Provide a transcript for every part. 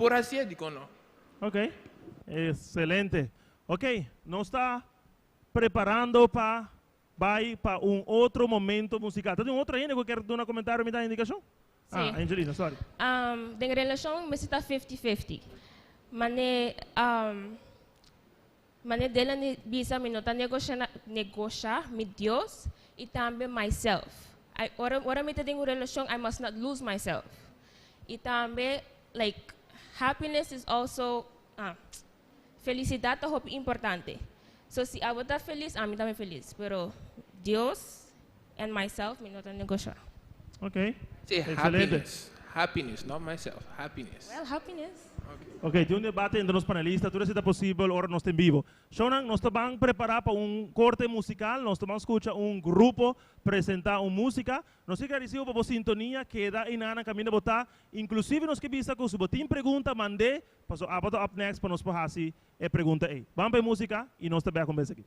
Por hasié, dikon no? Ok, excelente. Ok, nos ta preparando pa bai pa un otro momento musical. Ta tin un otro hende ku kier duna komentario, mi ta indikashon? Sí. Ah, Angelina, sorry. Den relashon mester ta fifty fifty. Mane mane Delany bisa mi no ta negosha negosha mi Dios i tambe myself. I ora ora mi ta den un relashon I must not lose myself. I tambe like happiness is also ah felisidat ta hopi importante. So si abo ta felis ami tambe felis pero Dios and myself mi no ta negosha. Ok. Sí, Excelente. happiness. Happiness, not myself. Happiness. Well, happiness. Ok, tin un debate entre nos panelista, tur esei ta posibel ora nos ta en bibo. Shownan, nos ta ban prepara pa un corte musical, nos ta ban scucha un grupo presenta un musica. Nos ke gradicibo pa bo sintonia, keda einanan caminda bo ta. Inclusive nos ke bisa cu si bo tin pregunta, mand'e, paso abo ta up next pa nos por haci e pregunta ei. Ban pa e musica y nos ta bek un bes aki.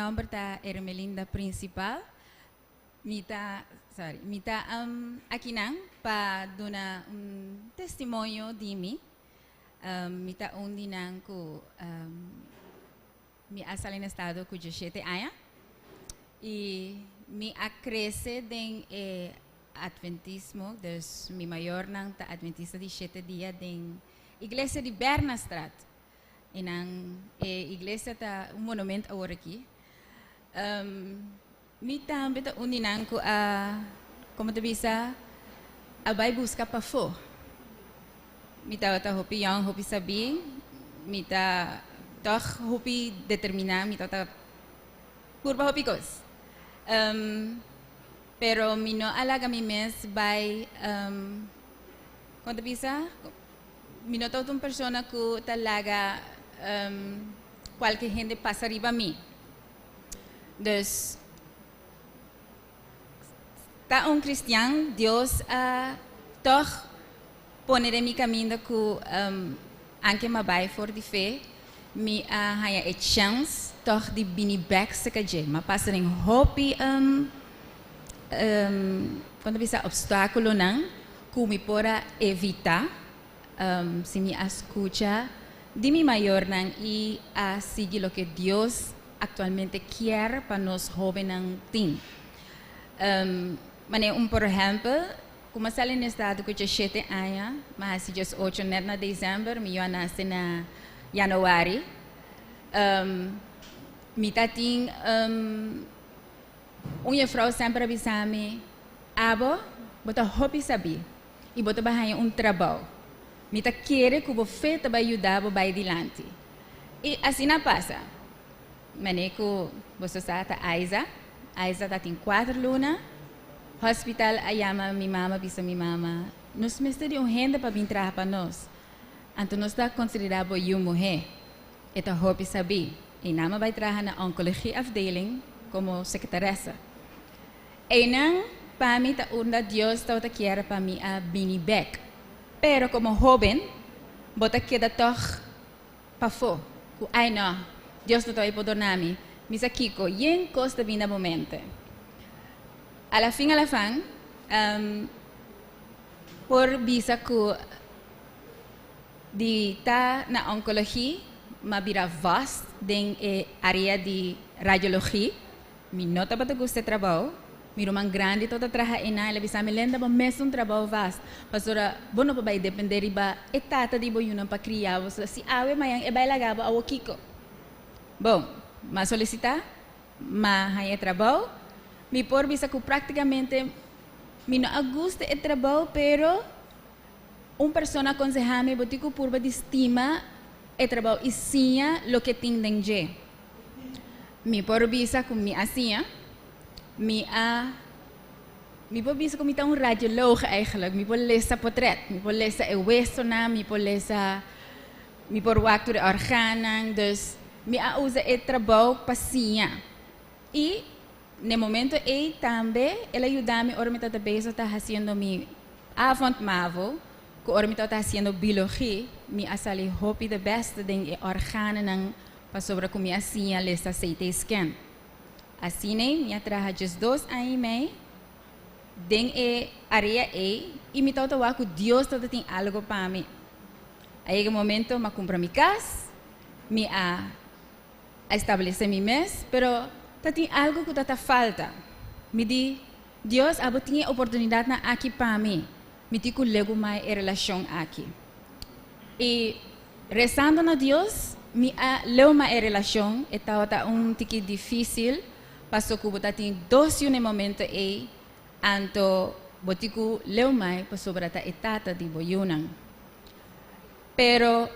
Nomber ta Ermelinda Principal. Mi ta, sorry, mi ta akinan pa duna un testimonio di mi. Mi ta un di nan ku mi a sali na estado ku 17 aña. I mi a krese den e adventismo, dus mi mayornan ta adventista di shete dia den iglesia di Bernastraat. I nan e iglesia ta un monumento awor aki. Mi tambe ta un di nan ku a, komo ta bisa, a bai buska pafó. Mi tabata hopi yòn, hopi sabí, mi ta tòg hopi determiná, mi tabata purba hopi kos. Pero mi no a laga mi mes bai, kon ta bisa, mi no tabata un persona ku ta laga kualke hende pasa riba mi. Dus, ta un kristian, Dios a tòg pone den mi kaminda ku anke m'a bai for di fe, mi a haña e chèns tòg di bini bèk serka dje. M'a pasa den hopi, kon ta bisa, opstákulonan ku mi por a evitá si mi a skucha di mi mayornan i a sigui loke Dios aktualmente kier pa nos hóbennan tin. Manera un por ehèmpel, ku mi a sali na estado ku djashete aña, mi a hasi djesocho nèt na desèmber, mi yu a nase na yanüari. Mi ta tin un jefrou semper a bisa mi, Abo, bo ta hopi sabí i bo ta bai haña un trabou. Mi ta kere ku bo fe ta bai yuda bo bai dilanti. I asina a pasa. Manera ku boso sa ta Aiza. Aiza ta tin kuater luna. Hospital a yama mi mama bisa mi mama, Nos mester di un hende pa bin traha pa nos. Anto nos ta konsiderá bo yu muhé. E ta hopi sabí. I nan a bai traha na oncologie afdeling komo sekretaresa. Einan pa mi ta unda Dios tabata kier pa mi a bini bek. Pero komo hóben, bo ta keda tòg pafó, ku ai nò, Dios no ta bai por dona mi. Mi sa kiko, yen kos ta bini na bo mente. A la fin a la fan, por bisa ku di ta na oncologie, m'a bira vast den e area di radiologie. Mi no tabata gusta e trabou. Mi ruman grandi tabata traha einan, el a bisa mi, Lenda, bo mes un trabou vast, pasobra bo no por bai dependé riba e tata di bo yunan pa kria bo. Si awe mañan e bai laga bo, awo kiko? Bon, m'a solisitá, m'a haña e trabou. Mi por bisa ku práktikamente mi no a gusta e trabou, pero un persona a konsehá mi, bo tin ku purba di stima e trabou i siña loke tin den dje. Mi por bisa ku mi a siña, mi a, mi por bisa ku mi ta un radioloog eigenlijk, mi por lesa potret, mi por lesa e wesonan, mi por lesa, mi por wak tur e organnan, dus mi a usa e trabou pa siña. I n'e momento ei tambe el a yuda mi ora mi tabata bezig ta hasiendo mi avond mavo, ku ora mi tabata hasiendo biologie, mi a sali hopi de beste den e organnan Pasobra ku mi a siña lesa CT scan. Asin'ei mi a traha djesdos aña i mei den e area ei i mi tabata wak ku Dios tabata tin algo pa mi. A yega e momento mi a kumpra mi kas, mi a establesé mi mes, pero ta tin algo ku ta ta falta. Mi di, Dios abo tin e oportunidatnan aki pa mi, mi tin ku legumai e relashon aki. I Rezando na Dios, mi a leuma e relacion, e tabata un tiki dificil, paso cu bo ta tin dos yu na e momento ey, anto bo tin cu leumai pasobra ta e tata di bo yunan. Pero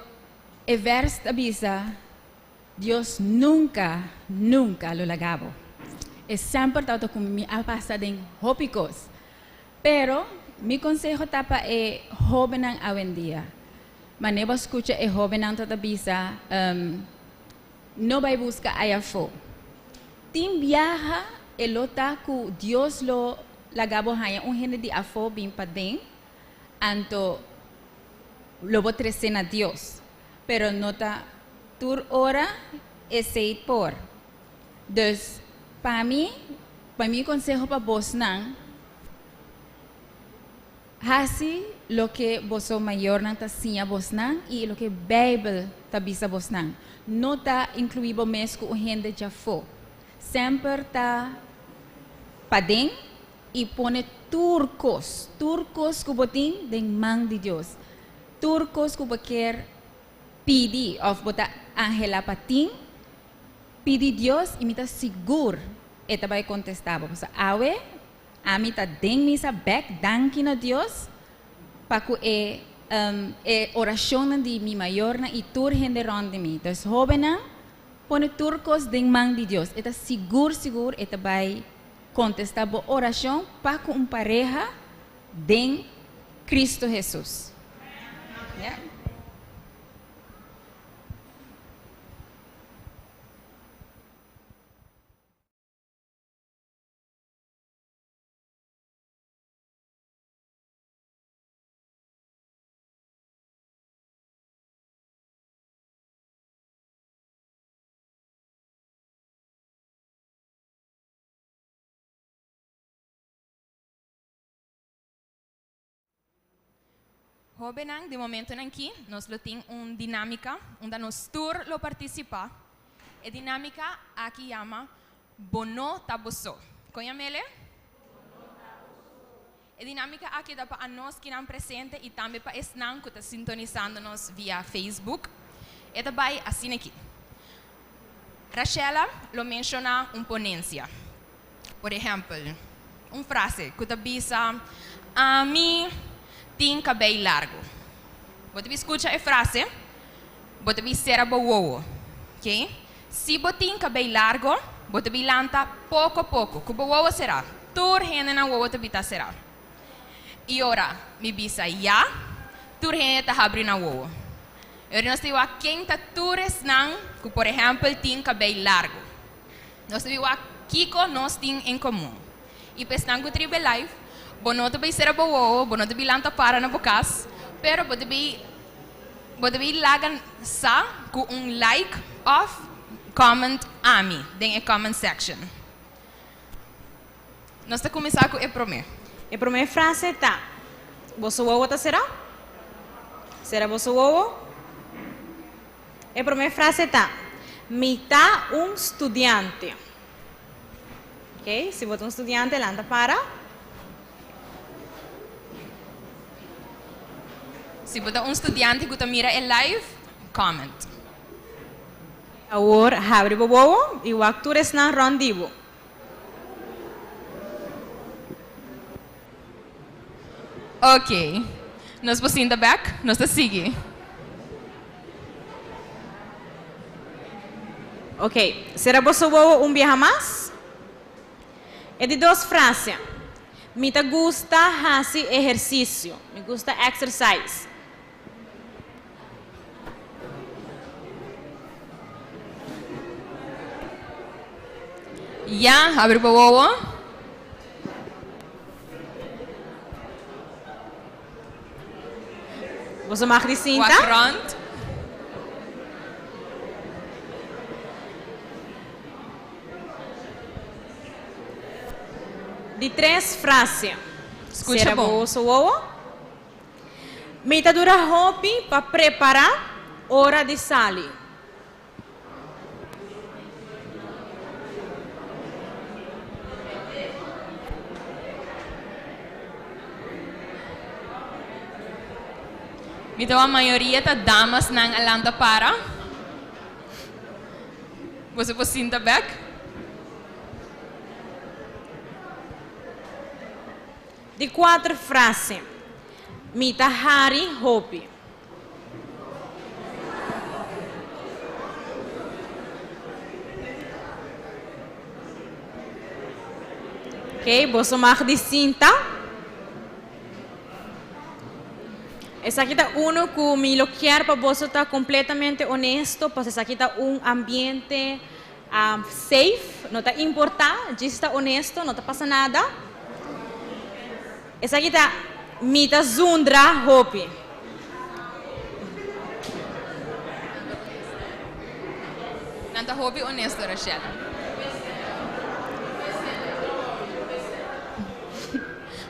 e vers ta bisa, Dios nunca, nunca lo laga bo. E semper tabata cu mi a pasa den hopi cos. Pero mi conseho ta pa e hobennan awendia, Mane bo skucha e hóbennan ta ta bisa, No bai buska ayafó. Tin biaha e lo ta ku Dios lo laga bo haña un hende di afó bin paden, anto lo bo tresé na Dios. Pero no ta tur ora esei por. Dus pa mi, pa mi konseho pa bosnan, hasi loke boso mayornan ta siña bosnan i loke Beibel ta bisa bosnan. No ta inkluí bo mes ku un hende djafó. Semper ta paden i pone tur kos, tur kos ku bo tin den man di Dios. Tur kos ku bo kier pidi òf bo ta anhelá pa tin, pidi Dios i mi ta sigur e ta bai kontestá bo. Pasobra awe ami ta den misa bèk danki na Dios pa ku e e orashonnan di mi mayornan i tur hende rònt di mi. Dus hóbennan, pone tur kos den man di Dios. E ta sigur sigur e ta bai kontestá bo orashon pa ku un pareha den Cristo Hesus. Ya. Hóbennan, den momentonan aki nos lo tin un dinámika unda nos tur lo partisipá. E dinámika aki yama Bo no ta bo so. Kon yam'ele? E dinámika aki ta pa anos kinan presente i tambe pa esnan ku ta sintonisando nos via Facebook. E ta bai asina aki. Rachela lo menshoná un ponensia. Por ehèmpel, un frase ku ta bisa, Ami tin kabei largu. Bo ta bin skucha e frase, bo ta bin sera bo wowo. Oké? Si bo tin kabei largo, bo ta bin lanta poko poko ku bo wowo será. Tur hende nan wowo ta bin ta será. I ora mi bisa ya, tur hende ta habri nan wowo. I ora nos ta bin wak ken ta tur esnan ku por ehèmpel tin kabei largo. Nos ta bin wak kiko nos tin en komun. I pa esnan ku ta riba e live, bo no ta bai sera bo wowo, bo no ta bin lanta para na bo kas, pero bo ta bin Bo debe laga sa ku un like òf comment ami den e comment section. Nos ta kuminsá ku e promé. E promé frase ta, Boso wowo ta será? Sera boso wowo? E promé frase ta, Mi ta un studiante. Ok, si bo ta un studiante lanta para. Si bo ta un studiante ku ta mira e live, comment. Awor habri bo wowo i wak tur esnan rònt di bo. Ok, nos por sinta bèk, nos ta sigui. Ok, sera boso wowo un biaha mas. E di dos frase, Mi ta gusta hasi ehersisio. Mi gusta exercise. Ya, habri bo wowo. Boso mag di sinta. Wak rond. Di tres frase. Skucha Sera bon. boso wowo. Mi ta dura hopi pa prepara ora di sali. Mi ta wak mayoria ta damasnan a lanta para. Boso por sinta bek? Di kuater frase. Mi ta hari hopi. Ok, boso mag di sinta. Esaki ta uno ku mi lo kier pa boso ta kompletamente honesto, pasobra esaki ta un ambiente safe, no ta importá, djis ta honesto, no ta pasa nada. Esaki ta mi ta zundra hopi. Nan ta hopi honesto, Rachel.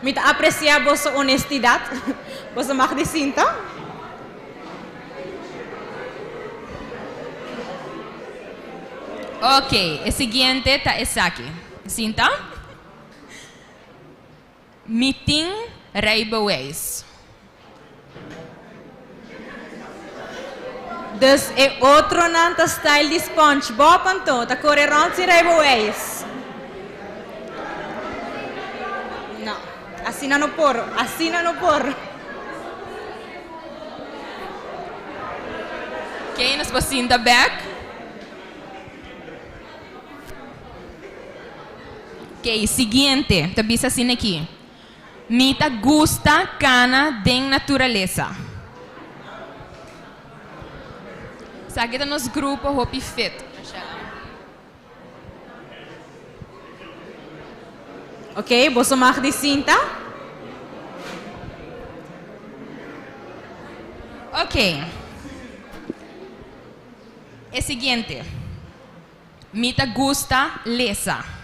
Mi ta apresiá boso honestidat. Boso mag di sinta. Ok, e siguiente ta esaki. Sinta. Mi tin rijbewijs. Dus e otronan ta style di SpongeBob anto, ta kore rònt sin rijbewijs. No, asina no por, asina no por. Oké, nos por sinta bèk. Oké, siguiente, ta bisa asina aki. Mi ta gusta kana den naturalesa. Esaki ta nos grupo hopi fit, Rashella. Oké, boso mag di sinta. Oké. E siguiente. Mi ta gusta lesa.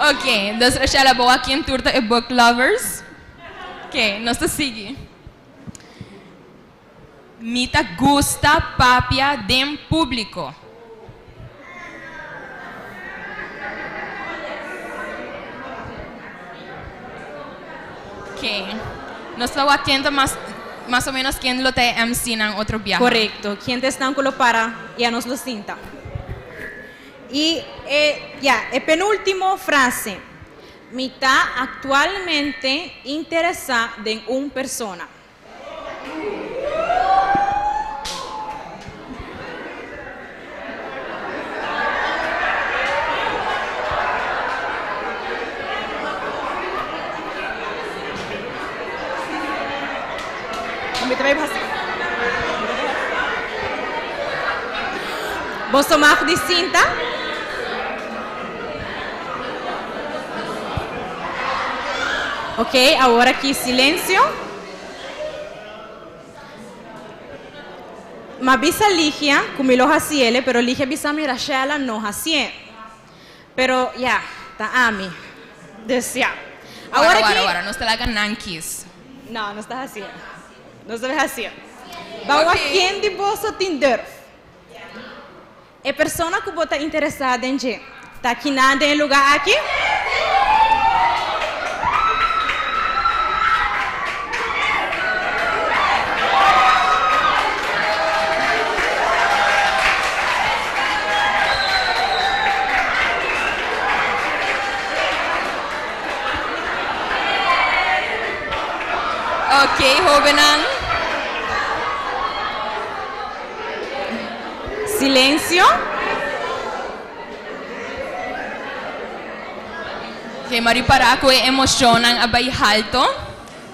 Ok, dus Rachella bo a ken tur ta e book lovers? Ok, nos ta sigui. Mi ta gusta papia den públiko. Ok. Nos ta wak ken ta mas mas o menos ken lo ta e MC nan otro biaha. Korekto. Ken ta esnan ku lo para i anos lo sinta. I e, ya, e penúltimo frase. Mi ta aktualmente interesá den un persona. Boso mag di sinta? Ok, awor aki silencio. M'a bisa Ligia ku mi lo hasiele, pero Ligia bisa mi Rashella no hasié. Pero ya, ta ami. Dus ya. Awor Wara, aki. wara, wara, nos ta laga nan kis. No, nos ta hasié. Nos ta hasié. Ba wak Ok. ken di boso tin durf. E persona ku bo ta interesá den dje ta kiná den e lugá aki? Ok, hóbennan. Silencio. Ke m'a ripará ku e emoshonnan a bai halto,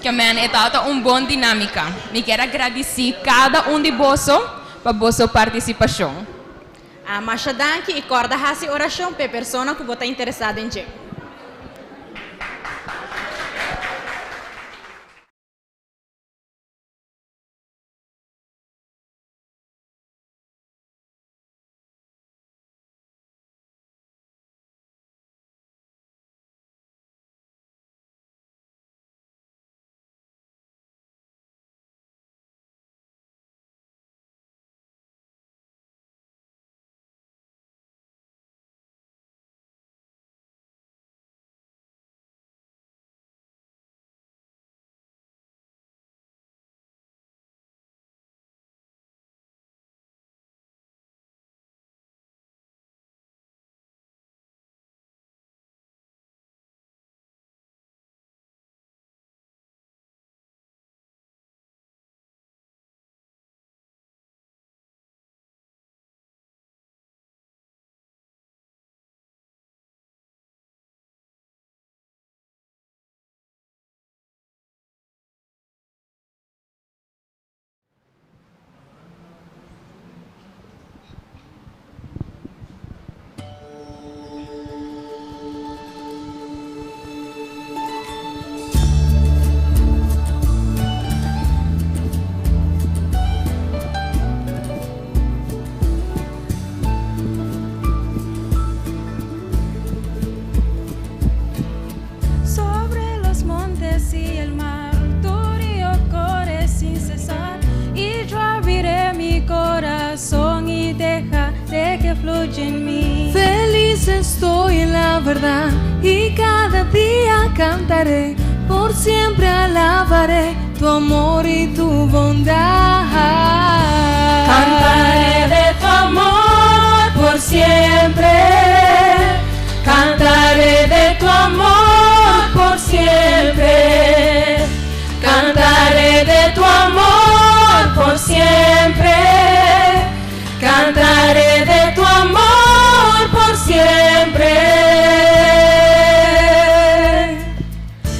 ke men e tabata un bon dinámika. Mi kier a gradisí kada un di boso pa boso partisipashon. A Masha danki i kòrda hasi orashon p'e persona ku bo ta interesá den dje. estoy en la verdad y cada día cantaré, por siempre alabaré tu amor y tu bondad. Cantaré de tu amor por siempre. Cantaré de tu amor por siempre. Cantaré de tu amor por siempre. Cantaré de tu amor por siempre.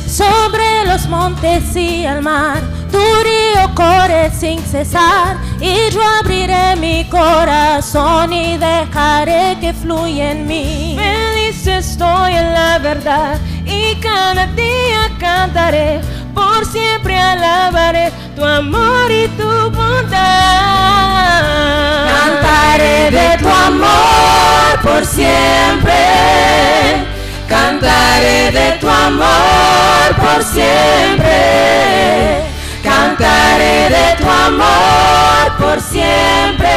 Sobre los montes y el mar, tu río corre sin cesar, y yo abriré mi corazón y dejaré que fluya en mí. Feliz estoy en la verdad y cada día cantaré, por siempre alabaré tu amor y tu bondad. Cantaré de tu amor por siempre. Cantaré de tu amor por siempre. Cantaré de tu amor por siempre.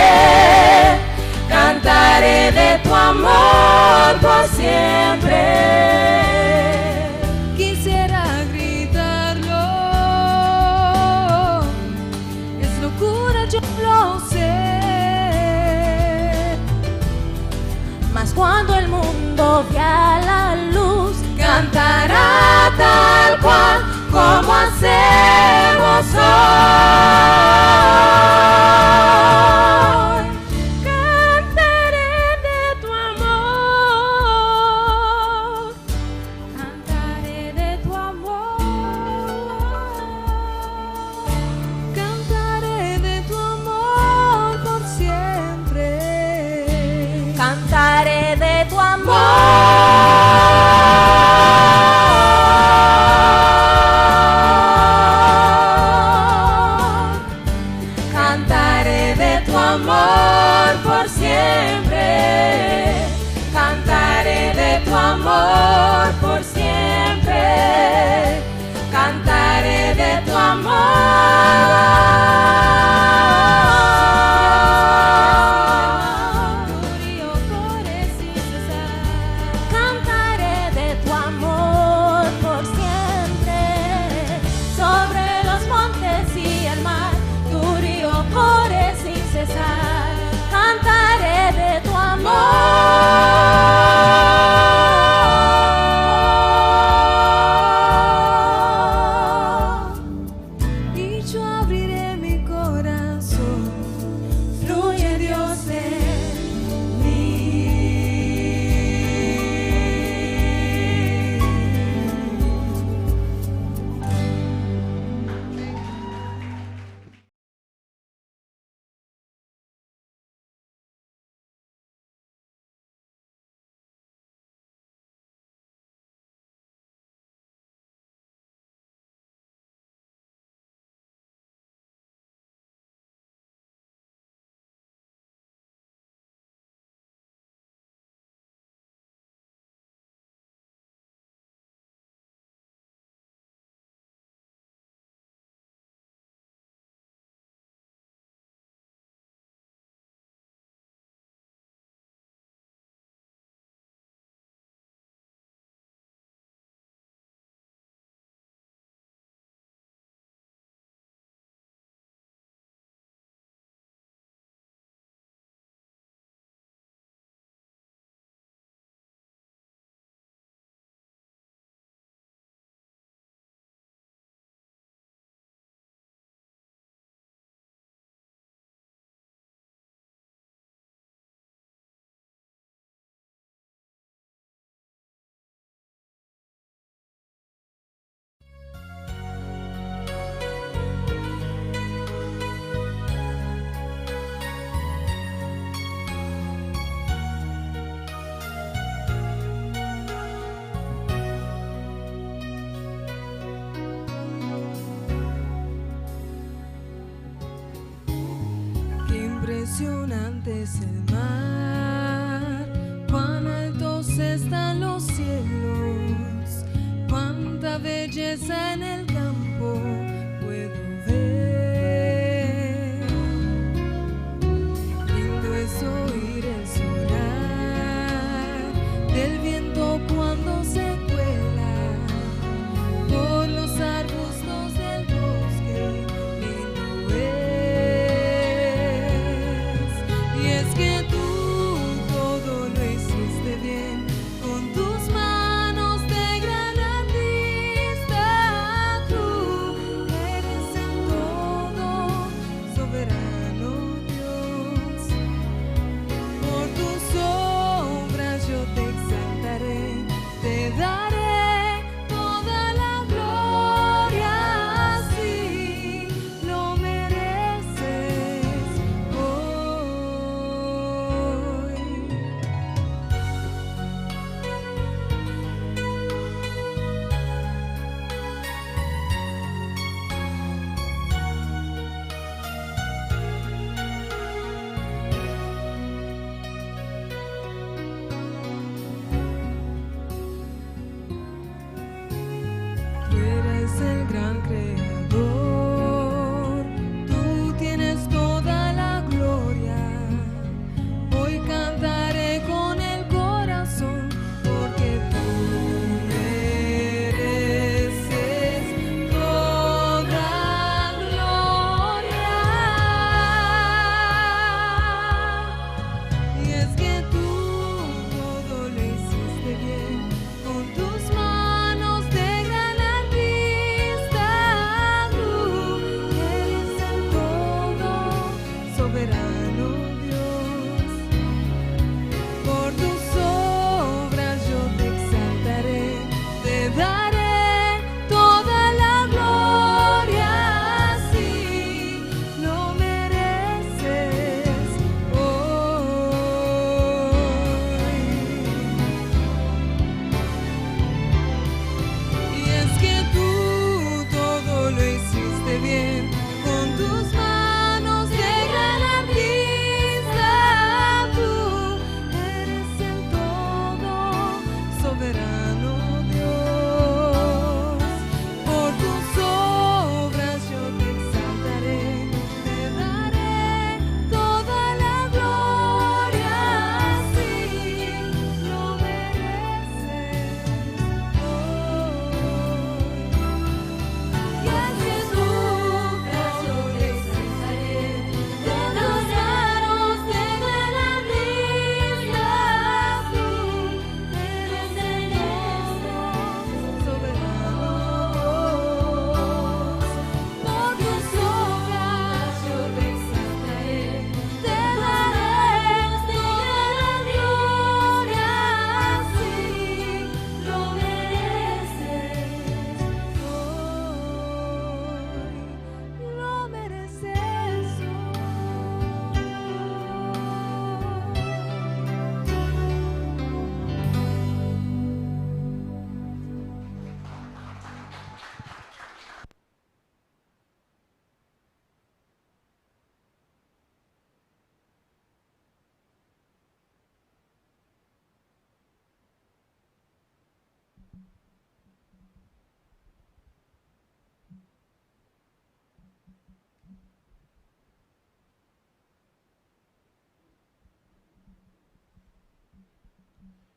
Cantaré de tu amor por siempre. Quisiera gritarlo. Es locura, yo lo sé. Mas cuando el mundo vea la luz, cantará tal cual como hacemos hoy. Cantaré de tu amor. Cantaré de tu amor. Cantaré de tu amor por siempre. Cantaré de tu amor. Cantaré de tu amor por siempre. Cantaré de tu amor por siempre. Cantaré de tu amor. Cantaré de tu amor por siempre. Sobre los montes y el mar, tu río corre sin cesar. Cantaré de tu amor. Y yo abriré mi corazón. Fluye Dios en mí. Qué impresionante es el mar, cuán altos están los cielos, cuánta belleza en el campo puedo ver. Lindo es oír el sonar del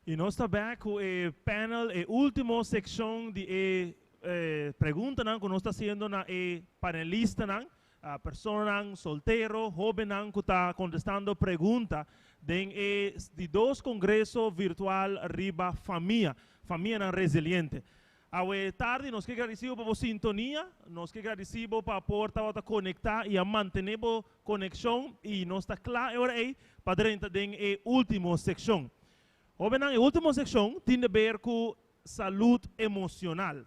I nos ta back ku e panel, e último sekshon di e preguntanan ku nos ta hasiendo na e panelistanan, personanan soltero, hóbennan ku ta kontestando pregunta den e di dos kongreso virtual riba famia, famianan resiliente. Awe tardi nos ke gradisí bo pa bo sintonia, nos ke gradisí bo pa por tabata konektá i a mantené bo konekshon i nos ta kla e ora ei pa drenta den e último sekshon. Hóbennan, e último sekshon tin de ber ku salud emocional.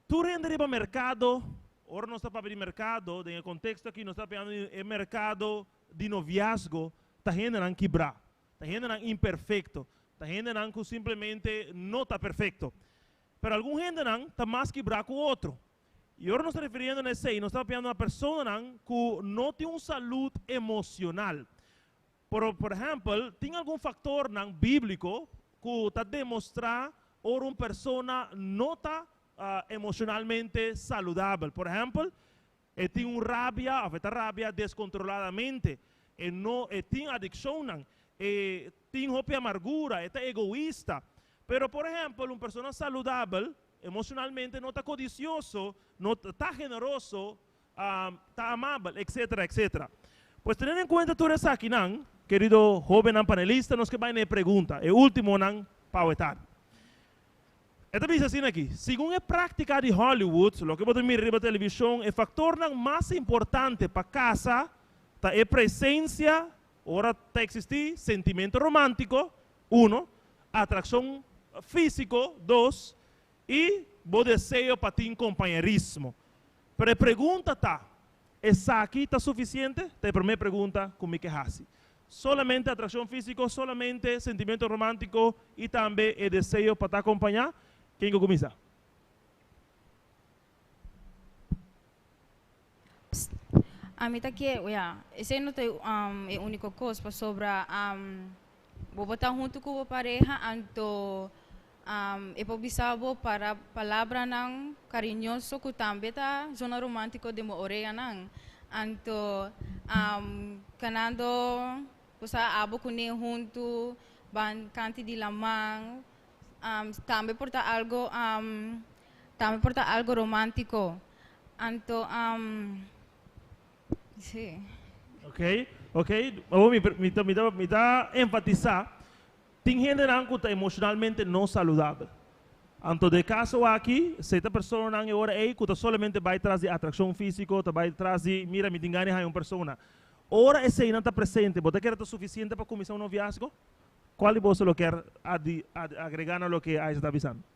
Tur hende riba merkado, ora nos ta papia di merkado, den e konteksto aki nos ta papiando di e merkado di noviazgo, ta hendenan kibrá, ta hendenan imperfekto, ta hendenan ku simplemente no ta perfekto. Pero algun hendenan ta mas kibrá ku otro. I ora nos ta refiriendo na esei, nos ta papiando na personanan ku no tin un salud emocional. Pero, por ehèmpel, tin algun faktornan bíbliko ku ta demostrá ora un persona no ta emoshonalmente saludabel. Por ehèmpel, e tin un rabia òf e ta rabia deskontroladamente, e no e tin adikshonnan, e tin hopi amargura, e ta egoista. Pero, por ehèmpel, un persona saludabel emoshonalmente no ta kodisioso, no ta generoso, ta amabel, etcetera, etcetera. Pues teniendo en cuenta tur esakinan, kerido hobennan panelista, nos ke bai na e pregunta, e ultimonan pa awe tardi. E ta bisa asina aki, Segun e práktika di Hollywood, loke bo ta mira riba televishon, e faktornan mas importante pa kasa ta e presensia, ora ta eksistí, sentimento romántiko, uno, atrakshon físiko, dos, i bo deseo pa tin kompañerismo. Pero e pregunta ta, Esaki ta sufisiente? Ta e promé pregunta ku mi ke hasi. Solamente atrakshon físiko, solamente sentimento romántiko i tambe e deseo pa ta akompañá? Ken ke kuminsá? Psst. Ami ta ke, ya, esei no ta e úniko kos pasobra bo por ta huntu ku bo pareha anto E por bisa bo para palabranan kariñoso ku tambe ta zona romántiko den bo oreanan. Anto kanando bo sa abo kuné huntu, ban kanti di laman, tambe por ta algo tambe por ta algo romántiko. Anto sí. Ok, ok. Awor mi mi ta mi ta enfatisá Tin hendenan ku ta emoshonalmente no saludabel. Anto den e kaso aki, si ta personanan e ora ei ku ta solamente bai tras di atrakshon físiko, ta bai tras di mira mi tin gana di haña un persona. Ora eseinan ta presente, bo ta kere ta sufisiente pa kuminsá un noviazgo? Kual di boso lo kier agregá na loke Aisha ta bisando?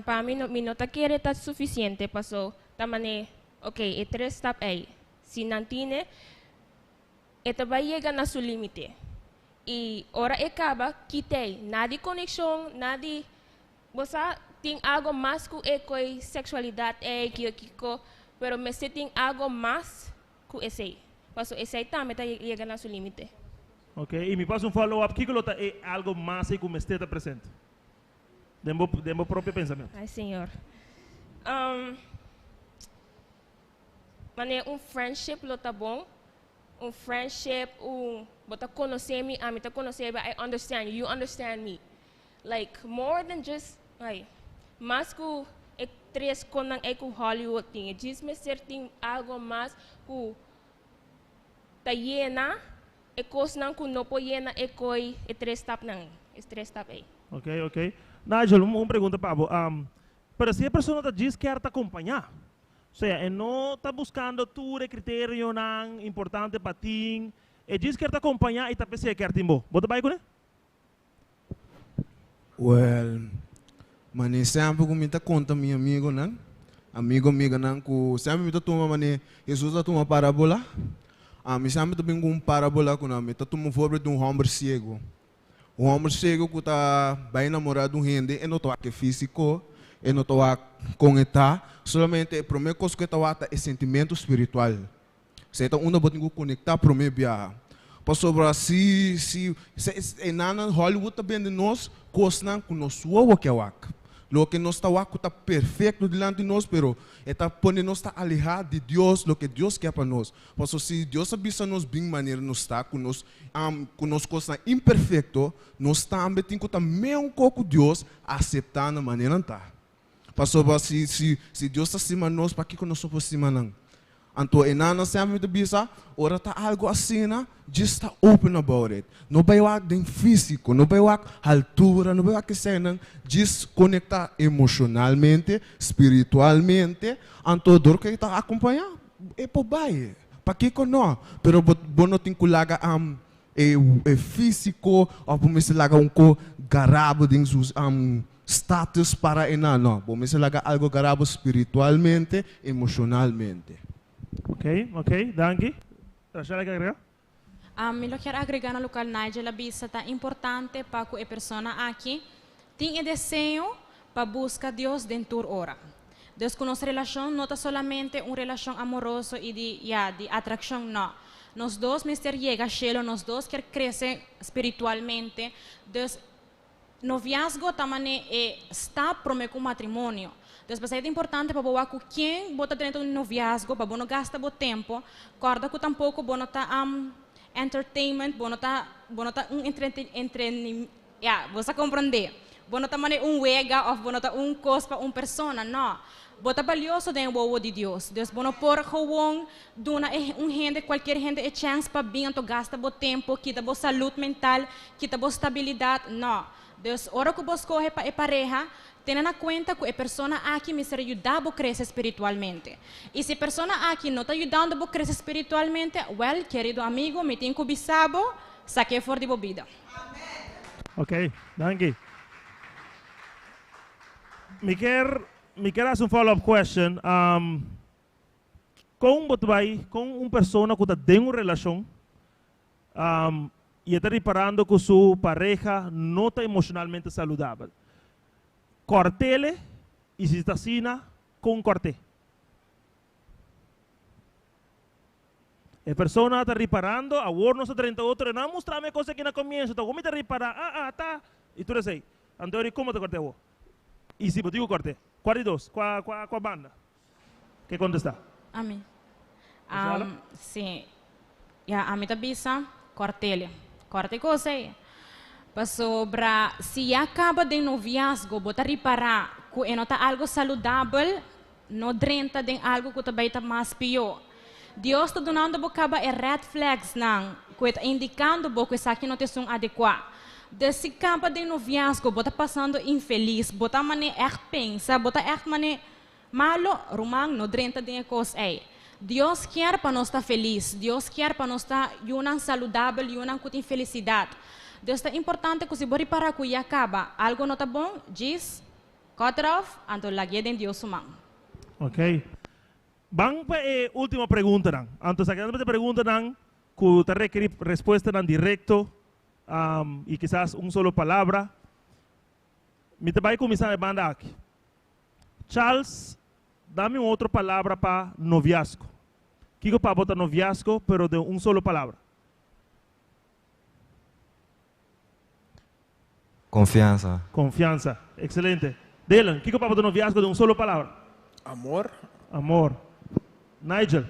Pa mi, mi no ta kere ta sufisiente paso ta manera, ok, e tres stap ei, si nan tine, E ta bai yega na su límite. I ora e kaba, kit'ei. Na di konekshon, na di, bo sa, tin algo mas ku e koi seksualidat ei, kiko kiko, pero mester tin algo mas ku esei. Paso esei tambe ta yega na su límite. Ok, i mi pasa un follow up, kiko lo ta e algo mas ei ku mester ta presente? Den bo, den bo propio pensamentu. Ai Señor. Manera un friendship lo ta bon, un friendship, un bo ta conoce mi, ami ta conoce bo, I understand you, you understand me. Like more than just, ay, mas cu e tres connan ey cu Hollywood tin, e djis mester tin algo mas cu ta yena e cosnan cu no por yena e coy e tres stapnan ey, e tres stap ey. Ok, ok. Nigel, un pregunta pa bo. Pero si e persona ta djis kier ta acompaña, Sea, e no ta buskando tur e kriterionan importante pa tin. E djis kier ta kompañá i ta p'esei e kier tin bo. Bo ta bai kuné? Wèl, manera semper ku mi ta konta mi amigonan, amigo amiganan ku semper mi ta tuma manera Hesus a tuma parabola, ami semper ta bin ku un parabola ku nan. Mi ta tuma un voorbeeld di un hòmber siego. Un hòmber siego ku ta bai namorá di un hende, e no ta wak e físiko, e no ta wak kon e ta, solamente e promé kos ku e ta wak ta e sentimentu spiritual. Esei ta unda bo tin ku konektá promé biaha. Pasobra si si e nan na Hollywood ta bende nos kosnan ku nos wowo ke wak. Loke nos ta wak ku ta perfekto dilanti nos, pero e ta pone nos ta alehá di Dios, loke Dios ke pa nos. Paso si Dios a bisa nos bin manera nos ta, ku nos ku nos kosnan imperfekto, nos tambe tin ku ta meun ko ku Dios aseptá na manera nan ta. Pasobra si si si Dios ta stima nos, pakiko nos no por stima nan? Anto e nana semper mi ta bisa, ora ta algo asina, djis ta open about it. No bai wak den físiko, no bai wak haltura, no bai wak eseinan, djis konektá emoshonalmente, spiritualmente, anto dor ku e ta akompañá, e por bai. Pakiko no? Pero bo bo no tin ku laga e e físiko òf bo mester laga un ko gará bo den su Status para e nan, no. Bo mester laga algo gara bo spiritualmente, emocionalmente. Ok, ok, danki. Rachel ke agrega? Mi lo kier agrega na locual Nigel a bisa ta importante pa cu e persona aki tin e deseo pa busca Dios den tur ora. Dus cu nos relacion no ta solamente un relacion amoroso y di, ya, di atraccion, no. Nos dos mester yega cielo, nos dos kier crece spiritualmente, dus Noviazgo ta mane e stap prome ku matrimonio. Dus pasei ta importante pa bo wak ku ken bo ta drenta un noviazgo pa bo no gasta bo tempo. Kòrda ku tampoko bo no ta entertainment, bo no ta bo no ta un entreni ya bo sa komprondé. Bo no ta mane un wega òf bo no ta un kos pa un persona, nò. Bo ta balioso den e wowo di Dios. Dus bo no por gewoon duna e un hende, cualkier hende e chens pa bin anto gasta bo tempo, kita bo salud mental, kita bo stabilidad. No. Dus ora cu bo scoge pa e pareha, tene na cuenta cu e persona aki mester yuda bo crece spiritualmente. Y si e persona aki no ta yudando bo crece spiritualmente, well, kerido amigo, mi tin cu bisa bo, saké for di bo bida. Ok, danki. Mi kier Mi kier hasi un follow up question. Kon bo ta bai kon un persona ku ta den un relashon i e ta riparando ku su pareha no ta emoshonalmente saludabel? Kòrt'ele i si ta asina, kon kòrt'é? E persona ta riparando, awor nos ta drenta otro, e no a mustra mi e kos aki na komienso, ta awor mi ta ripará, ah ah ta, i tur esei. Anto eri komo ta kòrt'é awor? I si bo tin ku kòrt'é, kua di dos? Kua kua kua banda? Ke kontestá? Ami. Marcela? Si. Ya, ami ta bisa kòrt'el. Kòrta e kos ei. Pasobra si ya kaba den noviazgo bo ta ripará ku e no ta algu saludabel, No drenta den algu ku ta bai ta mas pió. Dios ta dunando bo kaba e red flagsnan ku e ta indikando bo ku esaki no ta esun adekuá. Dus si kaba den noviazgo bo ta pasando infelis, bo ta man'é ègt pensa, bo ta ègt man'é malo, ruman, no drenta den e kos ei. Dios kier pa nos ta felis, Dios kier pa nos ta yunan saludabel, yunan ku tin felisidat. Dus ta importante ku si bo ripará ku ya kaba algu no ta bon, djis Cut it off, anto lagu'é den Dios su man. Ok. Ban pa e ultimo preguntanan. Anto esaki ta preguntanan ku ta rekerí respuestanan direkto i kisas un solo palabra. Mi ta bai kuminsá na e banda aki. Charles, dami un otro palabra pa noviazgo. Kiko pa bo ta noviazgo, pero den un solo palabra? Confiansa. Confiansa. Excelente. Dylan, kiko pa bo ta noviazgo den un solo palabra? Amor. Amor. Nigel.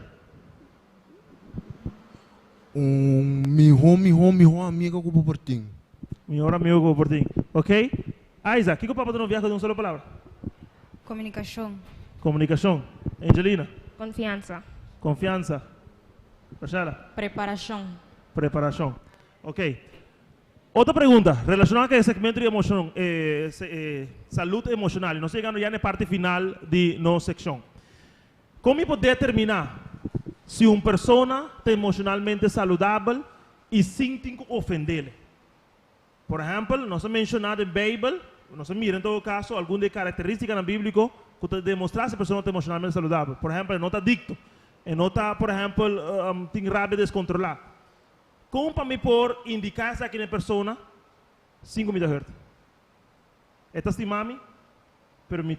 Un miho miho miho amigo ku bo por tin. Mihor amigo ku bo por tin. Ok. Isaac, kiko pa bo ta noviazgo den un solo palabra? Komunikashon. Komunikashon. Angelina. Konfiansa. Konfiansa. Rashela. Preparashon. Preparashon. Ok. Otro pregunta, relacioná cu e segmento di emocion, e salud emocional, y nos ta yegando ya na e parti final di nos seccion. Con mi por determina si un persona ta emocionalmente saludabel y sin tin cu ofendele? Por ehempel, nos a menciona den Bijbel, nos a mira en todo caso algun di e caracteristicanan biblico cu ta demostra si e persona ta emocionalmente saludabel. Por ehempel, e no ta adicto, e no ta, por ehempel, tin rabia descontrola. Kon pa mi por indiká esaki na e persona sin ku mi ta hurt? E ta stima mi, pero mi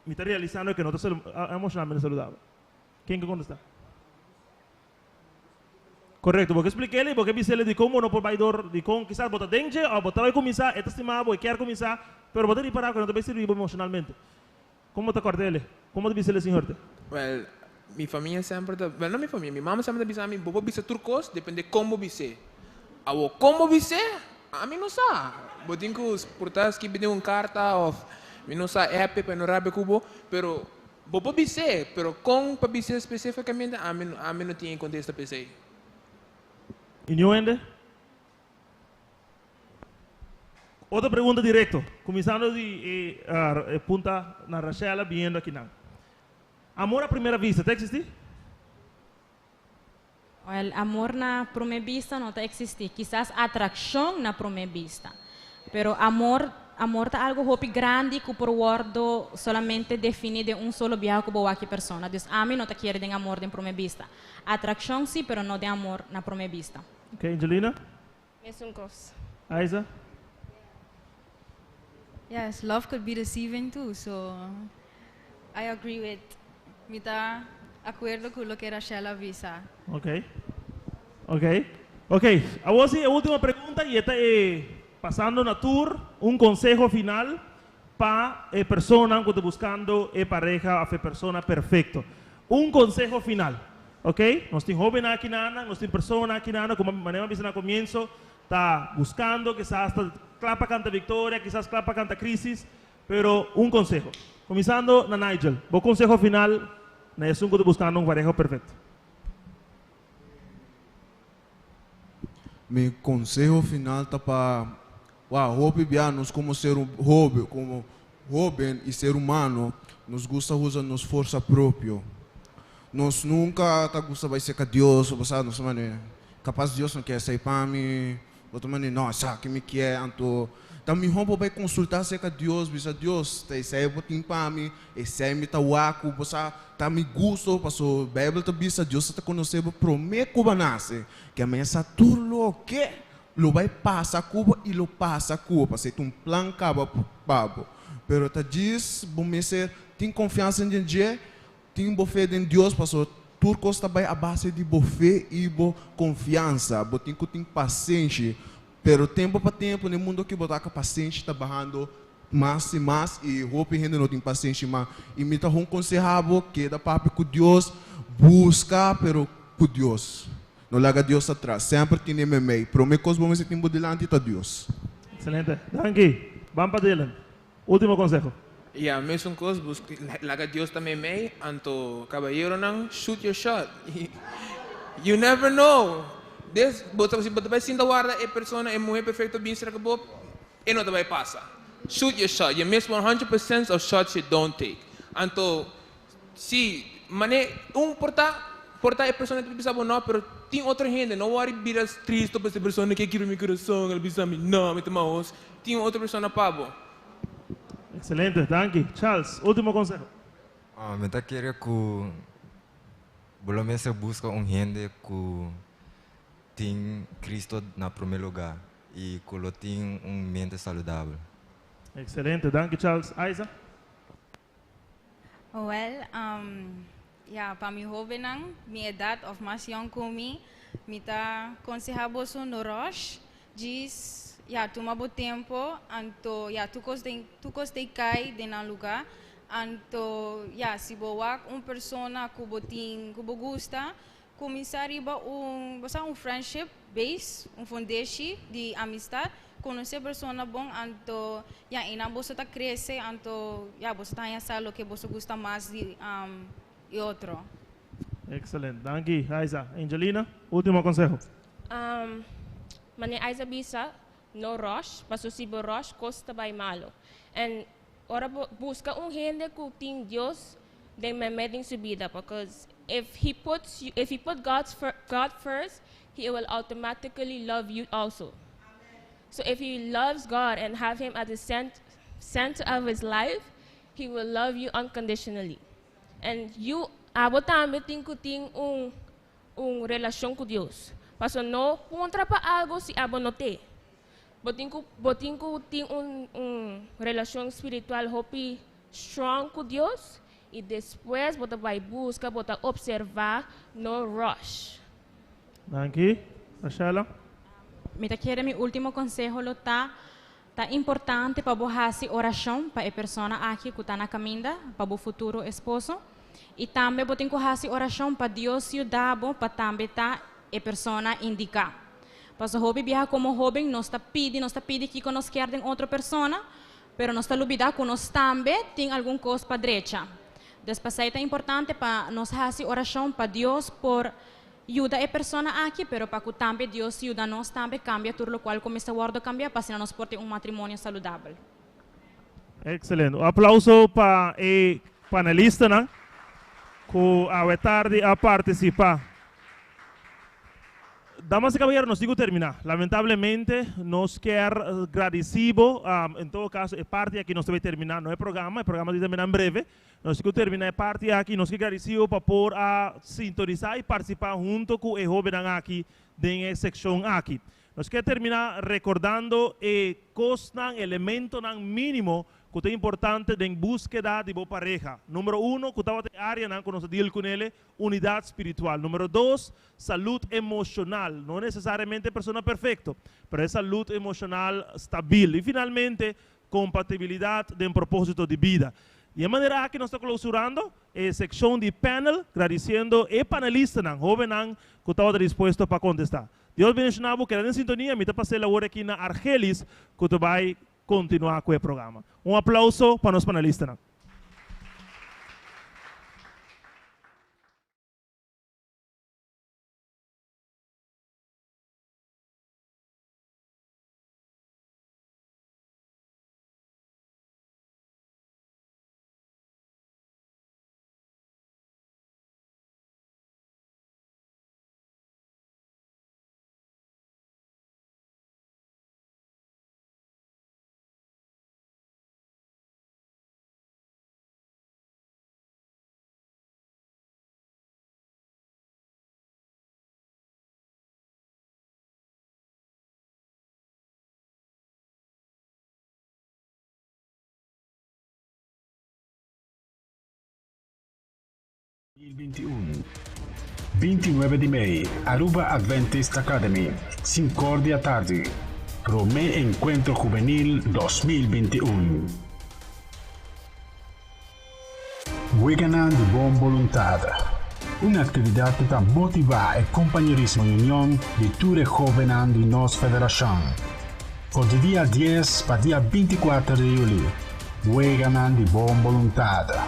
mi ta realisando ku e no ta emoshonalmente saludabel. Ken ke kontestá? Korekto, bo ke splik'é, bo ke bis'é di kon bo no por bai dor, di kon kisas bo ta den dje, òf bo ta bai kuminsá, e ta stima bo, e kier kuminsá, pero bo ta ripará ku e no ta bai sirbi bo emoshonalmente. Kon bo ta kòrt'é? Kon bo ta bis'é sin hòrt'é? Well, mi famia semper ta, well no mi famia, mi mama semper ta bisa mi, bo por bisa tur kos, depende kon bo bis'é. Awor, kon bo bis'é, ami no sa. Bo tin ku por ta skibi den un karta òf mi no sa app pa e no rabia ku bo, pero Bo por bis'é, pero kon pa bis'é spesifikamente ami ami no tin e kontesta pa esei. I niun hende? Otro pregunta direkto, kuminsando di e e punta na Rashella biniendo akinan. Amor a primera vista ta eksistí? Wel, amor na promé bista no ta eksistí. Kisas atrakshon na promé bista. Pero amor, amor ta algu hopi grandi ku por wòrdu solamente definí den un solo biaha ku bo wak e persona. Dus ami no ta kere den amor den promé bista. Atrakshon sí, pero no den amor na promé bista. Ok, Angelina? Mesun kos. Aiza? Yes, love could be deceiving too, so I agree with, mi ta akuerdo ku loke Rachel a bisa. Ok. Ok. Ok, awor si e ultimo pregunta y e ta e pasando na tur un conseho final pa e personan cu ta buscando e pareha of e persona perfecto. Un conseho final. Ok, nos tin hobennan aki nan, nos tin personanan aki nan, como manera mi a bisa na comienzo, ta buscando, kisas ta cla pa canta victoria, kisas cla pa canta crisis, pero un conseho. Cuminsando na Nigel, bo conseho final na esun cu ta buscando un pareha perfecto. Mi conseho final ta pa, wow, hopi bia nos como ser hoben, como hoben y ser humano, nos gusta usa nos forsa propio. Nos nunca ta gusta bai cerca Dios, bo sa, nos ta manera, capaz Dios no kier esey pa mi, bo ta manera, no, esaki mi kier, anto ta miho bo bai consulta cerca Dios, bisa Dios, ta esey bo tin pa mi, esey mi ta wak cu bo sa, Ta mi gusto paso Bijbel ta bisa Dios ta conoce bo prome cu bo a nace, ke a mesa tur loke lo bay pasa cu bo y lo pasa cu bo, pasobra e ta un plan caba pa bo. Pero ta djis bo mester tin confiansa den dje, tin bo fe den Dios pasobra tur cos ta bay a base di bo fe y bo confiansa. Bo tin cu tin pasenshi, pero tempo pa tempo den mundo aki bo ta pasenshi ta bahando Mas i mas i hopi hende no tin pasenshi mas. I mi ta hon konseha bo, keda papia ku Dios, buska pero ku Dios. No laga Dios atras. Semper tene memei. Prome kos bo mester tin bo dilanti ta Dios. Excelente. Danki. Ban pa Dylan. Ultimo conseho. Ya, mesun kos, buska, laga Dios ta memei, anto kabayeronan, shoot your shot. You never know. Des, bo ta, si bo ta bai sinta warda e persona, e muhe perfecto bin serka bo, E no ta bai pasa. Shoot your shot, you miss 100% of shots you don't take. Anto, si, mane un por ta, por ta e persona ta bisa bo no, pero tin otro hende, no wori bira tristo pa e persona ke kibra mi kurason, el bisa mi no, mi ta mahos. Tin otro persona pa bo. Excelente, danki. Charles, ultimo conseho. Mi ta kere ku bo lo mester buska un hende ku tin Cristo na prome lugar. Y cu lo tin un mente saludabel. Excelente, danki Charles. Aiza? Well, ya, pa mi hobennan, mi edad of mas yong cu mi, mi ta conseha boso no rush, djis, ya, tuma bo tempo, anto, ya, tur cos den, tur cos ta cay den nan lugar, anto, ya, si bo wak un persona cu bo tin, cu bo gusta, Kuminsá riba un, bo sa, un friendship base, un fundeshi di amistad, konosé persona bon, anto ya einan boso ta krese, anto ya boso ta haña sa loke boso gusta mas di e otro. Excelente. Danki, Aiza. Angelina, ultimo conseho. Manera Aiza bisa, no rush, paso si bo rush cos ta bay malo. And ora bo busca un hende cu tin Dios den meme den su bida, because if he puts you, if he put God's God first, he will automatically love you also. So if he loves God and have him at the cent center of his life, he will love you unconditionally. And you, abo tambe tin cu tin un un relacion cu Dios. Paso no puntra pa algo si abo no te. Bo tin cu bo tin cu tin un un relacion spiritual hopi strong cu Dios y despues bo ta bay busca, bo ta observa, no rush. Danki. Rashella? Mi ta kere mi ultimo konseho lo ta ta importante pa bo hasi orashon pa e persona aki ku ta na kaminda pa bo futuro esposo i tambe bo tin ku hasi orashon pa Dios yuda bo pa tambe ta e persona indiká. Paso hopi biaha komo hóben nos ta pidi nos ta pidi kiko nos kier den otro persona, pero nos ta lubidá ku nos tambe tin algun kos pa drecha. Dus pasei ta importante pa nos hasi orashon pa Dios por yuda e persona aki, pero pa ku tambe Dios yuda nos tambe kambia tur lokual ku mester wòrdu kambiá pa asina nos por tin un matrimonio saludabel. Excelente. Un aplauso pa e panelistanan ku awe tardi a partisipá. Damas y caballeros, nos tin cu termina. Lamentablemente, nos kier gradici bo. En todo caso, e parti aki nos ta bay termina, no e programa, e programa ta termina en breve. Nos tin cu termina e parti aki. Nos kier gradici bo pa por a sintonisa y participa hunto cu e hobennan aki den e seccion aki. Nos kier termina recordando e cosnan, elementonan minimo cu ta importante den buskeda di bo pareha. Numero uno, cu tabata e areanan cu nos a deal cunele, unidad spiritual. Numero dos, salud emocional. No necesariamente persona perfecto, pero e salud emocional stabil. Y finalmente, compatibilidad den proposito di bida. Di e manera aki nos ta clausurando e seccion di panel, gradiciendo e panelistanan, hobennan cu tabata dispuesto pa contesta. Dios bendiciona bo, keda den sintonia, mi ta pas'el awor aki na Argelis cu ta bay continua cu e programa. Un aplauso pa nos panelistanan. 2021. 29 di mei, Aruba Adventist Academy, 5 di atardi. Prome Encuentro Juvenil 2021. Weganan di Bon Boluntad. Un actividad cu ta motiva e compañerismo y union di tur e hobennan di nos federacion. For di dia 10 pa dia 24 di juli, Weganan di Bon Boluntad.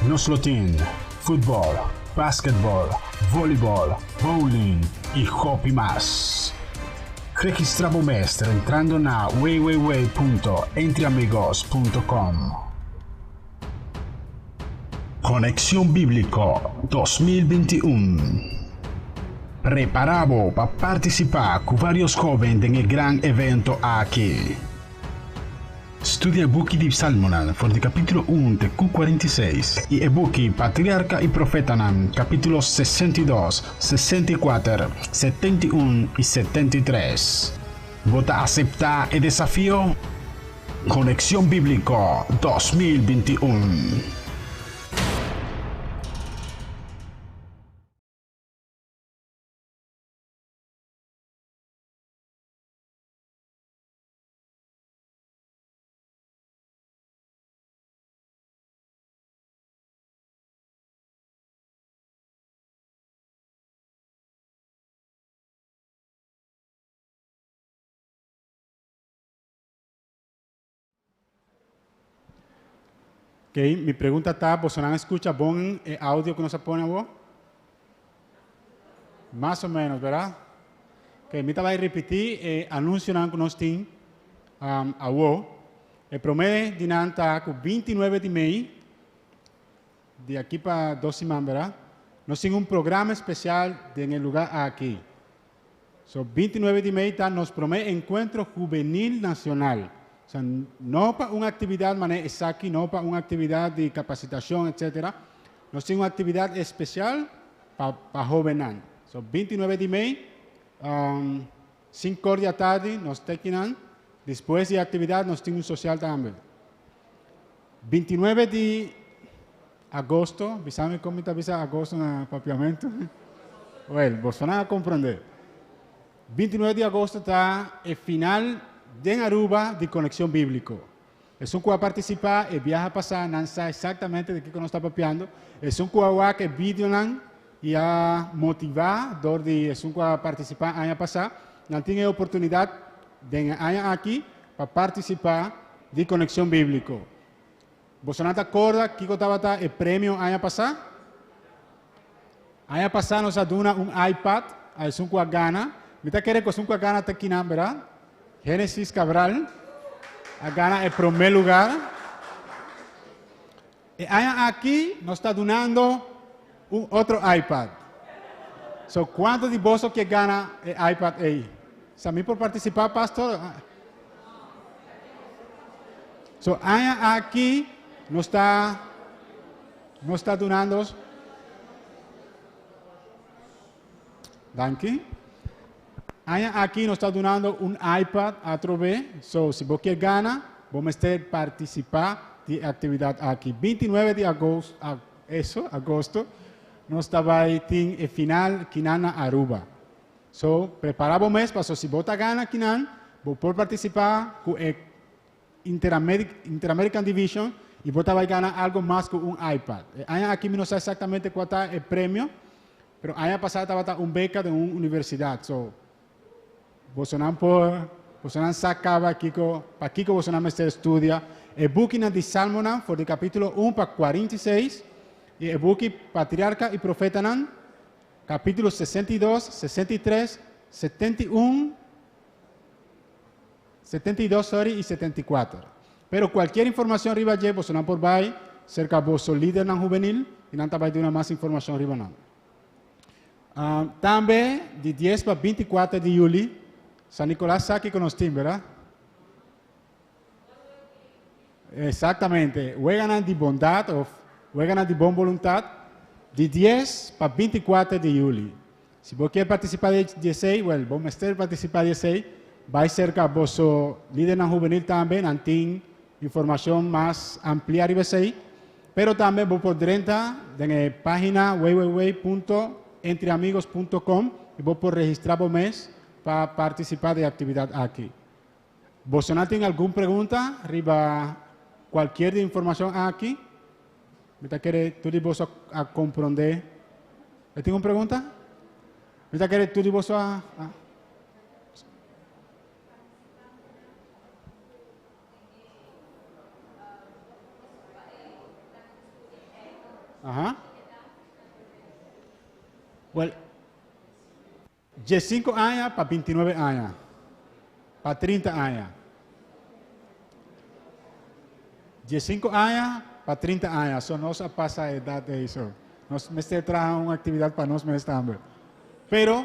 Nos lo tin futbol, basketball, volleyball, bowling y hopi mas. Registra bo mes entrando na www.entreamigos.com. Conexion Biblico 2021. Prepara bo pa participa cu varios hoben den e gran evento aki. Studia buki di Salmonan for di capitulo 1 te cu 46 y e buki Patriarca y Profetanan capitulo 62, 64, 71 y 73. Bo ta acepta e desafio? Conexion Biblico 2021. Ok, mi pregunta ta, boso a scucha bon e audio cu nos a pone awo? Mas o menos, berdad? Ok, mi ta bay ripiti e anuncio cu nos tin awo. E prome di nan ta cu 29 di mei, di aki pa 2 siman, berdad? Nos tin un programa especial den e lugar aki. So, 29 di mei ta nos prome encuentro juvenil nacional. O sea, no pa un actividad manera esaki, no pa un actividad di capacitacion, etc. Nos tin un actividad especial pa hobennan. So, 29 di mei, 5 or di atardi, nos ta akinan. Despues di actividad, nos tin un social tambe. 29 di agosto, bisami con ta bisa agosto na papiamento. Well, boso a comprende. 29 di agosto ta e final di Aruba di Conexion Biblico. Esun cu a participa e biaha pasa, nan sa exactamente di kico nos ta papiando. Esun cu a wak e videonan y a motiva door di esun cu a participa aña pasa, nan tin e oportunidad den aña aki pa participa di Conexion Biblico. Boso ta corda kico tabata e premio aña pasa? Aña pasa nos a duna un iPad a esun cu a gana. Mi ta kere cu esun cu a gana ta kinan, berdad? Genesis Cabral a gana e prome lugar. E aña aki nos ta dunando un otro iPad. So, cuanto di boso kier gana e iPad ey? Sa mi por participa, pastor? So, aña aki nos ta dunando. Danki. Aña aki nos ta dunando un iPad atrobe. So, si bo kier gana, bo mester participa di actividad aki. 29 di agosto, eso, agosto, nos ta bay tin e final kinan na Aruba. So, prepara bo mes, paso si bo ta gana kinan, bo por participa cu e Interamerican Division y bo ta bay gana algo mas cu un iPad. E aña aki mi no sa exactamente cual ta e premio, pero aña pasa tabata un beca di un universidad. So, bosonan por, bosonan sa caba kico, pa kico bosonan mester studia. E bukinan di Salmonan for di capítulo 1 pa 46 y e buki Patriarca y Profetanan, capítulo 62, 63, 71, 72, sorry, y 74. Pero cualkier informacion riba dje, bosonan por bay cerca boso lidernan hubenil y nan ta bay duna mas informacion riba nan. Tambe di 10 pa 24 di juli, San Nicolas sa kico nos tin, verdad? Exactamente. Weganan di bondad of weganan di bon voluntad di 10 pa 24 di juli. Si bo kier participa di esey, well, bo mester participa di esey, bay cerca boso lidernan hubenil tambe, nan tin informacion mas amplia riba esey. Pero tambe bo por drenta den e pagina www.entreamigos.com y bo por registra bo mes pa participa di actividad aki. Boso nan tin algun pregunta riba cualkier di informacion aki? Mi ta kere tur di boso a comprende. E tin un pregunta? Mi ta kere tur di boso a. Aha. Well, 15 aña pa 29 aña. Pa 30 aña. 15 aña pa 30 aña. So nos a pasa edad di eso. Nos mester traha un actividad pa nos mes tambe. Pero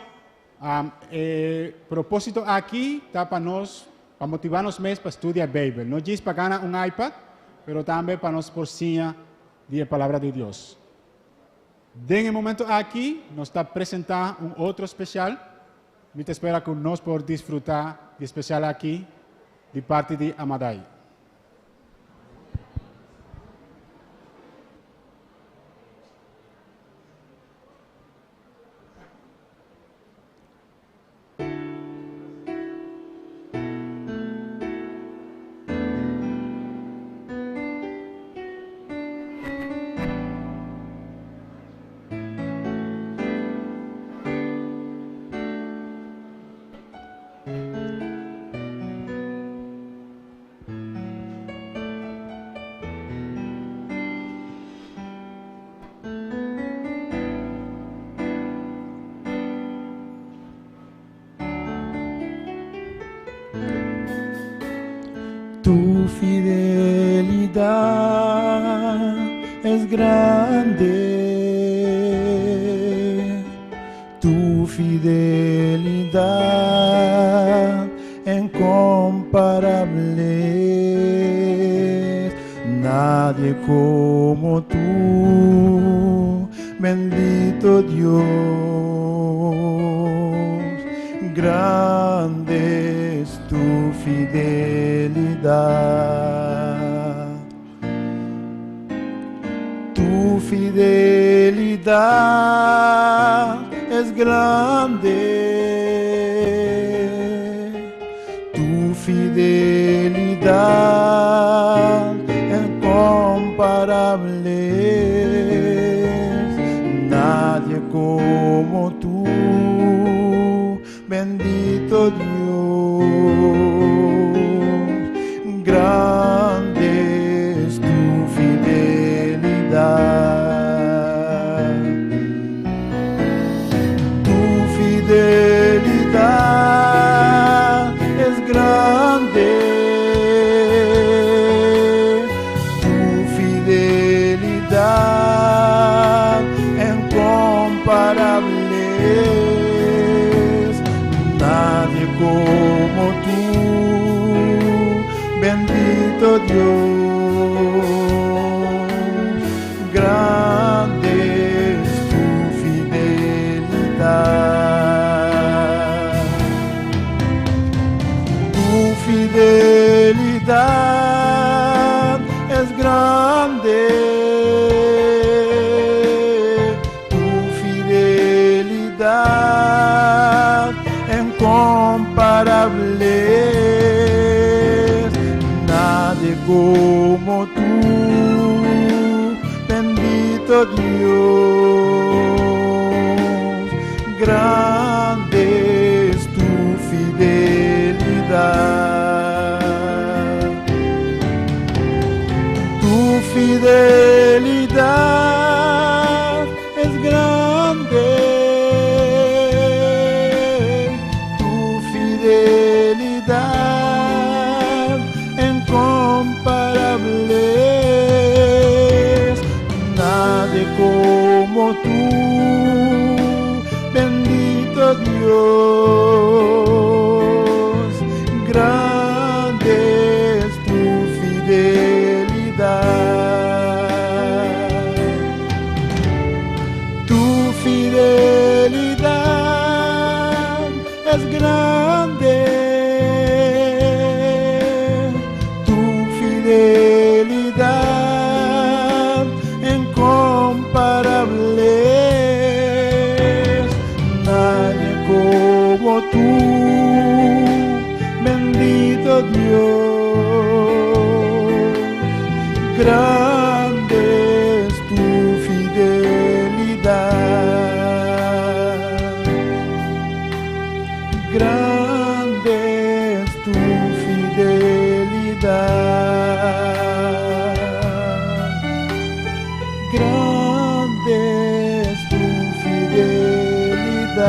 e proposito aki ta pa nos, pa motiva nos mes pa studia Bijbel. No djis pa gana un iPad, pero tambe pa nos por siña di e palabra di Dios. Den e momento aki, nos ta presenta un otro special. Mi ta spera cu nos por disfruta di special aki di parti di Amadai. Tu fidelidad es grande, tu fidelidad incomparable. Nadie como tú, bendito Dios. Grande es tu fidelidad. Tu fidelidad. es grande. Tu fidelidad incomparable. Nadie como tú, bendito Dios. Grande es tu fidelidad. Tu fidelidad es grande. Tu fidelidad incomparable es. Nadie como tú, bendito Dios. Grande es tu fidelidad. Tu fidelidad es grande. Tu fidelidad incomparable es. Nadie como tú, bendito Dios. Grande es tu fidelidad. Tu fidelidad es grande. Tu fidelidad incomparable es. Nadie como tú, bendito Dios. Grande es tu fidelidad. Tu fidelidad es grande. Tu fidelidad incomparable es. Nadie como tú, bendito Dios. Grande es tu fidelidad. Grande es tu fidelidad. Grande es tu fidelidad.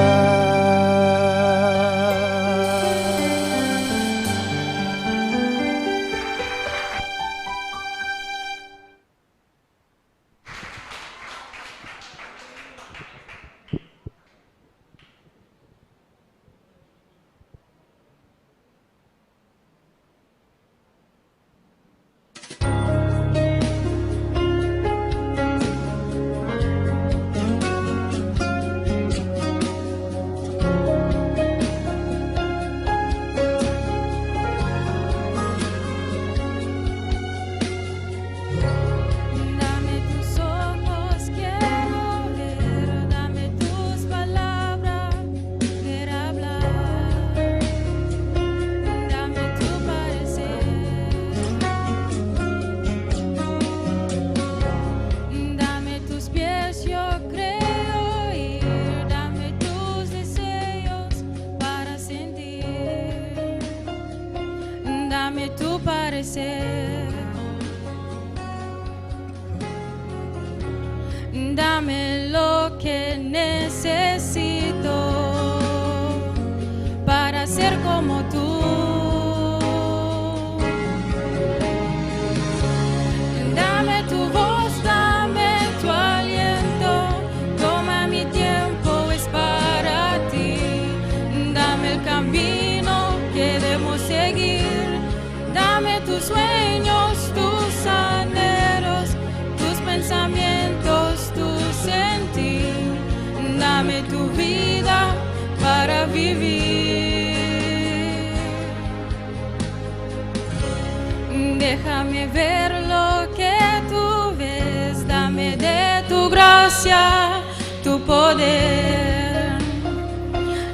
Dame tus ojos, quiero ver, dame tus palabras, quiero hablar, dame tu parecer, dame tus pies, yo creo ir, dame tus deseos para sentir, dame tu parecer. Dame lo que necesito para ser como tú. Dame tu voz, dame tu aliento, toma mi tiempo, es para ti. Dame el camino que debemos seguir, dame tus sueños, tus anhelos, tus pensamientos, tu sentir. Dame tu vida para vivir. Déjame ver lo que tú ves, dame de tu gracia, tu poder.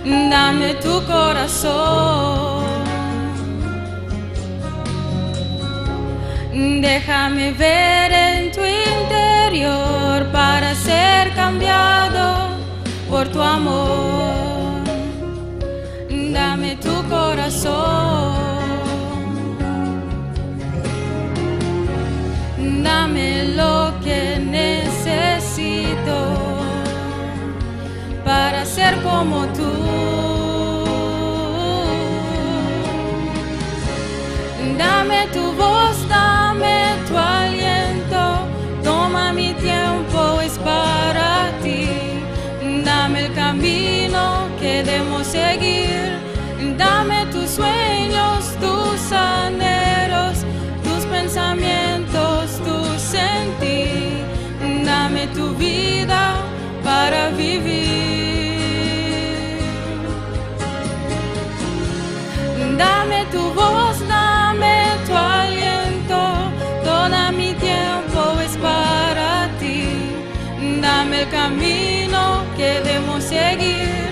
Dame tu corazón. Déjame ver en tu interior para ser cambiado por tu amor. Dame tu corazón. Dame lo que necesito para ser como tú. Dame tu voz, dame tu aliento, toma mi tiempo, es para ti. Dame el camino que debemos seguir, dame tus sueños, tus anhelos, tus pensamientos, tu sentir. Dame tu vida para vivir. Dame tu voz, dame tu aliento, todo mi tiempo es para ti. Dame el camino que debemos seguir.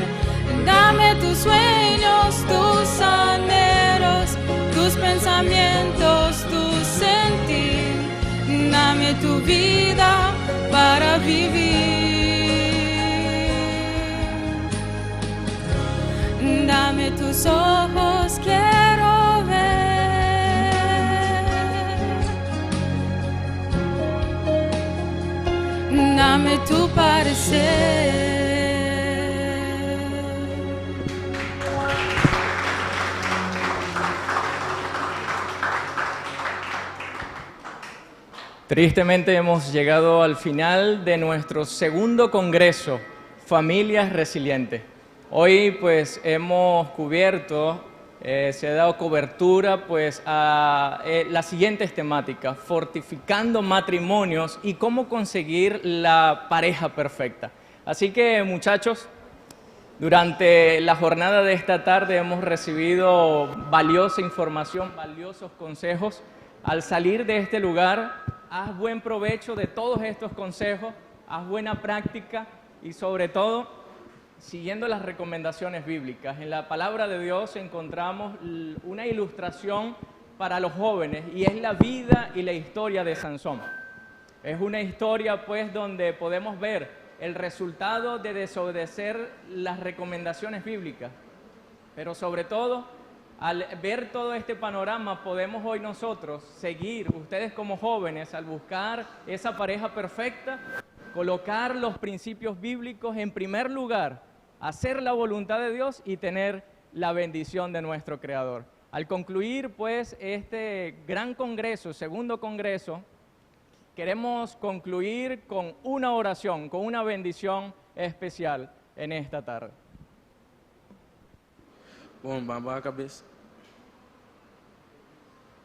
Dame tus sueños, tus anhelos, tus pensamientos, tu sentir. Dame tu vida para vivir. Dame tus ojos, quiero ver. Dame tu parecer. Tristemente hemos llegado al final de nuestro segundo congreso, Familias Resilientes. Hoy pues hemos cubierto, se ha dado cobertura pues a las siguientes temáticas: fortificando matrimonios y cómo conseguir la pareja perfecta. Así que, muchachos, durante la jornada de esta tarde hemos recibido valiosa información, valiosos consejos. Al salir de este lugar, haz buen provecho de todos estos consejos, haz buena práctica y sobre todo, siguiendo las recomendaciones bíblicas. En la palabra de Dios encontramos una ilustración para los jóvenes y es la vida y la historia de Sansón. Es una historia pues donde podemos ver el resultado de desobedecer las recomendaciones bíblicas. Pero sobre todo, al ver todo este panorama, podemos hoy nosotros seguir, ustedes como jóvenes, al buscar esa pareja perfecta, colocar los principios bíblicos en primer lugar, hacer la voluntad de Dios y tener la bendición de nuestro Creador. Al concluir, pues, este gran congreso, segundo congreso, queremos concluir con una oración, con una bendición especial en esta tarde. Bon, vamos a cabeza.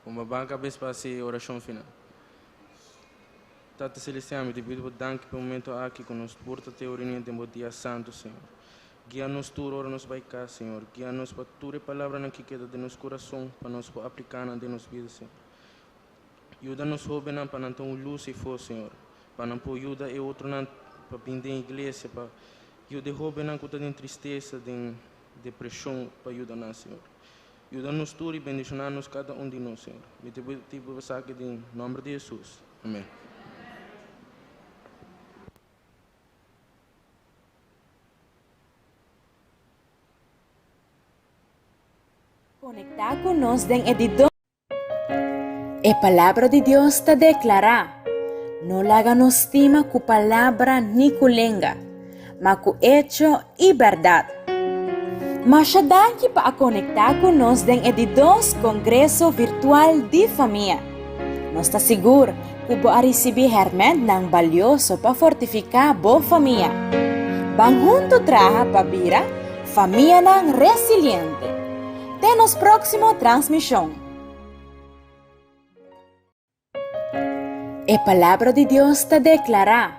Vamos a cabeza pa hasi orashon final. Tata Celestial, mi ta pidi bo danki pa e momento aki ku nos por ta te reuní den bo dia santu, Señor. Guia nos tur ora nos bai kas, Señor. Guia nos pa tur e palabranan ki keda den nos kurason pa nos por apliká nan den nos bida, Señor. Yuda nos hóbennan pa nan ta un lus eifó, Señor, pa nan por yuda e otronan pa bin den iglesia, pa yuda e hóbennan ku ta den tristesa, den depreshon, pa yuda nan, Señor. Yuda nos tur i bendishoná nos kada un di nos, Señor. Mi ta pidi bo esaki den nòmber di Hesus. Amèn. Konektá ku nos den e di dos. E Palabra di Dios ta deklará, No laga nos stima ku palabra ni ku lenga, ma ku echo i bèrdat. Masha danki pa a konektá ku nos den e di dos Kongreso Virtual di Famia. Nos ta sigur ku bo a risibí hèrmèntnan balioso pa fortifiká bo famia. Ban huntu traha pa bira famianan resiliente. Te nos próksimo transmishon! E Palabra di Dios ta deklará.